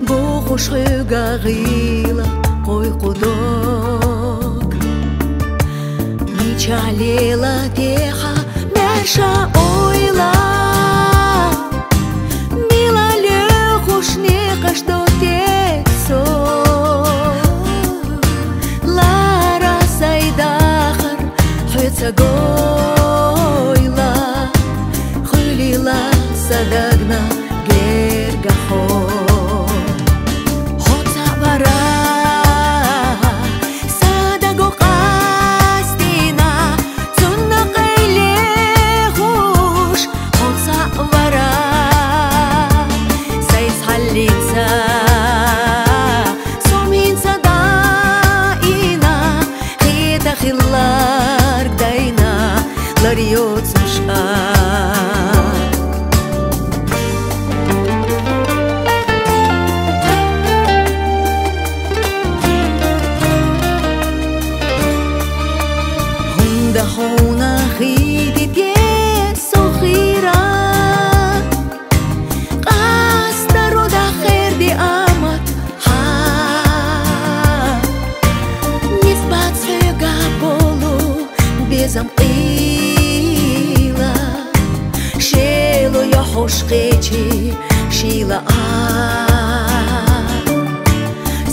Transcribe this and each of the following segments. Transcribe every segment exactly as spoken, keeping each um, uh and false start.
Бухуш хьуьга гӀийла къуй кӀуьдуг. Мичахь лела техьа маьрша ойла, мила лоьхуш некъаш до те со. Лара сай дахар хьоьца гойла, хуьлийла са дагна гергахо. Хьо цхьаъ вара, са даго къастийна, цунна къайле хуш. Хьо цхьаъ вара, сай цхьаллица, со хӀинца даийна, хета хилларг дайна, лар йоцуш а. ХӀунда хьуна хийди те со хира, къастаро дахерди амат хьа. Нисбац хьоьга болу безам къийла, шело я хьуш кхечи шийла а.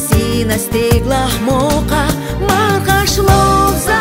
Сина стеглахь мокха мархаш ловза.